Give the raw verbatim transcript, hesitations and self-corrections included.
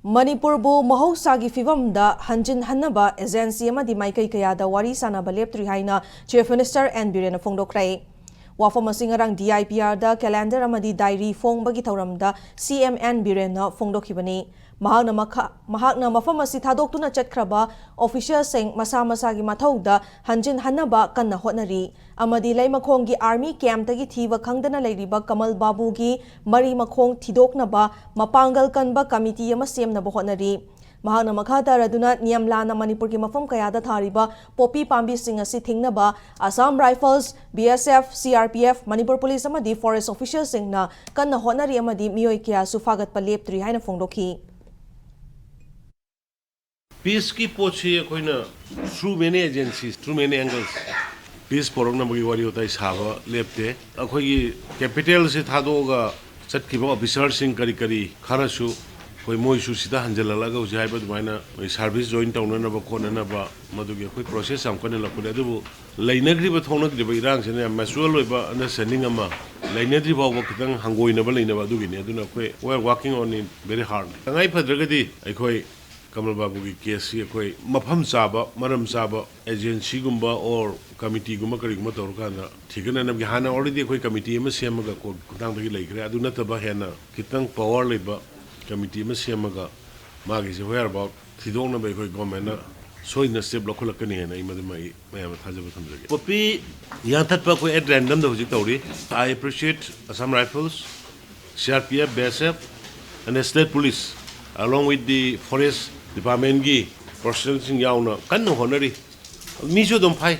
ꯃꯅꯤꯄꯨꯔꯕꯨ ꯃꯍꯧꯁꯥꯒꯤ ꯐꯤꯕꯝꯗ ꯍꯟꯖꯤꯟꯍꯟꯅꯕ ꯑꯦꯖꯦꯟꯁꯤ ꯑꯃꯗꯤ ꯃꯥꯏꯀꯩ ꯀꯌꯥꯗ ꯋꯥꯔꯤ ꯁꯥꯅꯕ ꯂꯦꯞꯇ꯭ꯔꯤ ꯍꯥꯏꯅ Chief Minister N ꯕꯤꯔꯦꯟꯅ ꯐꯣꯡꯗꯣꯛꯈ꯭ꯔꯦ꯫ ꯋꯥꯐꯝ ꯑꯁꯤ ꯉꯔꯥꯡ D I P R the calendar ꯑꯃꯗꯤ diary ꯐꯣꯡꯕꯒꯤ ꯊꯧꯔꯝꯗ C M N ꯕꯤꯔꯦꯟꯅ ꯐꯣꯡꯗꯣꯛꯈꯤꯕꯅꯤ꯫ ꯃꯍꯥꯛꯅ ꯃꯈꯥ-, ꯃꯍꯥꯛꯅ ꯃꯐꯝ ꯑꯁꯤ ꯊꯥꯗꯣꯛꯇꯨꯅ ꯆꯠꯈ꯭ꯔꯕ officialꯁꯤꯡ ꯃꯁꯥ ꯃꯁꯥꯒꯤ ꯃꯊꯧꯗ ꯍꯟꯖꯤꯟꯍꯟꯅꯕ ꯀꯟꯅ ꯍꯣꯠꯅꯔꯤ ꯑꯃꯗꯤ ꯂꯩꯃꯈꯣꯡꯒꯤ army campꯇꯒꯤ ꯊꯤꯕ ꯈꯪꯗꯅ ꯂꯩꯔꯤꯕ ꯀꯃꯜ ꯕꯥꯕꯨꯒꯤ ꯃꯔꯤ ꯃꯈꯣꯡ ꯊꯤꯗꯣꯛꯅꯕ ꯃꯄꯥꯡꯒꯜ ꯀꯟꯕ committee ꯑꯃ ꯁꯦꯝꯅꯕ ꯍꯣꯠꯅꯔꯤ꯫ ꯃꯍꯥꯛꯅ ꯃꯈꯥ ꯇꯥꯔꯗꯨꯅ ꯅꯤꯌꯝ ꯂꯥꯟꯅ ꯃꯅꯤꯄꯨꯔꯒꯤ ꯃꯐꯝ ꯀꯌꯥꯗ ꯊꯥꯔꯤꯕ ꯄꯣꯄꯤ ꯄꯥꯝꯕꯤꯁꯤꯡ ꯑꯁꯤ ꯊꯤꯡꯅꯕ Assam Rifles, B S F, C R P F, Manipur Police ꯑꯃꯗꯤ forest officialꯁꯤꯡꯅ ꯀꯟꯅ ꯍꯣꯠꯅꯔꯤ ꯑꯃꯗꯤ ꯃꯤꯑꯣꯏ ꯀꯌꯥꯁꯨ ꯐꯥꯒꯠꯄ ꯂꯦꯞꯇ꯭ꯔꯤ ꯍꯥꯏꯅ ꯐꯣꯡꯗꯣꯛꯈꯤ꯫ Peaceꯀꯤ ꯄꯣꯠꯁꯤ ꯑꯩꯈꯣꯏꯅ through many agencies, through many angles peace ꯄꯣꯔꯛꯅꯕꯒꯤ ꯋꯥꯔꯤ ꯋꯥꯇꯥꯏ ꯁꯥꯕ ꯂꯦꯞꯇꯦ꯫ ꯑꯩꯈꯣꯏꯒꯤ capitalꯁꯤ ꯊꯥꯗꯣꯛꯑꯒ ꯆꯠꯈꯤꯕ officerꯁꯤꯡ ꯀꯔꯤ ꯀꯔꯤ ꯈꯔꯁꯨ ꯑꯩꯈꯣꯏ ꯃꯣꯏꯁꯨ ꯁꯤꯗ ꯍꯟꯖꯤꯜꯍꯜꯂꯒ ꯍꯧꯖꯤꯛ ꯍꯥꯏꯕ ꯑꯗꯨꯃꯥꯏꯅ ꯑꯩꯈꯣꯏ service join ꯇꯧꯅꯅꯕ ꯈꯣꯠꯅꯅꯕ ꯃꯗꯨꯒꯤ ꯑꯩꯈꯣꯏ process ꯌꯥꯝ ꯀꯟꯅ ꯂꯧꯈꯠꯂꯤ꯫ ꯑꯗꯨꯕꯨ ꯂꯩꯅꯈ꯭ꯔꯤꯕ ꯊꯣꯛꯅꯈ꯭ꯔꯤꯕ ꯏꯔꯥꯡꯁꯤꯅ ꯌꯥꯝ mutual ꯑꯣꯏꯕ understanding ꯑꯃ, ꯂꯩꯅꯗ꯭ꯔꯤ ꯐꯥꯎꯕ ꯈꯤꯇꯪ ꯍꯪꯒꯣꯏꯅꯕ ꯂꯩꯅꯕ ꯑꯗꯨꯒꯤꯅꯤ꯫ ꯑꯗꯨꯅ ꯑꯩꯈꯣꯏ we are working on it very hard꯫ ꯇꯉꯥꯏ ꯐꯗ꯭ꯔꯒꯗꯤ ꯑꯩꯈꯣꯏ ꯀꯃꯜ ꯕꯥꯕꯨꯒꯤ caseꯁꯤ ꯑꯩꯈꯣꯏ ꯃꯐꯝ ꯆꯥꯕ, ꯃꯔꯝ ꯆꯥꯕ agencyꯒꯨꯝꯕ or committeeꯒꯨꯝꯕ ꯀꯔꯤꯒꯨꯝꯕ ꯇꯧꯔꯀꯥꯟꯗ ꯊꯤꯒꯠꯅꯅꯕꯒꯤ ꯍꯥꯟꯅ already ꯑꯩꯈꯣꯏ committee ꯑꯃ ꯁꯦꯝꯃꯒ court ꯈꯨꯠꯊꯥꯡꯗꯒꯤ ꯂꯩꯈ꯭ꯔꯦ꯫ ꯑꯗꯨ ꯅꯠꯇꯕ ꯍꯦꯟꯅ ꯈꯤꯇꯪ power ꯂꯩꯕ committee ꯑꯃ ꯁꯦꯝꯃꯒ ꯃꯥꯒꯤꯁꯦ whereabout ꯊꯤꯗꯣꯛꯅꯕ ꯑꯩꯈꯣꯏ governmentꯅ ꯁꯣꯏꯗꯅ step ꯂꯧꯈꯠꯂꯛꯀꯅꯤ ꯍꯥꯏꯅ ꯑꯩ ꯃꯗꯨꯃ ꯑꯩ ꯃꯌꯥꯝꯗ ꯊꯥꯖꯕ ꯊꯝꯖꯒꯦ꯫ ꯄꯣꯄꯤ ꯌꯥꯟꯊꯠꯄ ꯑꯩꯈꯣꯏ at randomꯗ ꯍꯧꯖꯤꯛ ꯇꯧꯔꯤ꯫ I appreciate Assam Rifles, C R P F, B S F and the state police along with the forest departmentꯀꯤ personnelꯁꯤꯡ ꯌꯥꯎꯅ ꯀꯟꯅ ꯍꯣꯠꯅꯔꯤ꯫ ꯃꯤꯁꯨ ꯑꯗꯨꯝ ꯐꯥꯏ꯫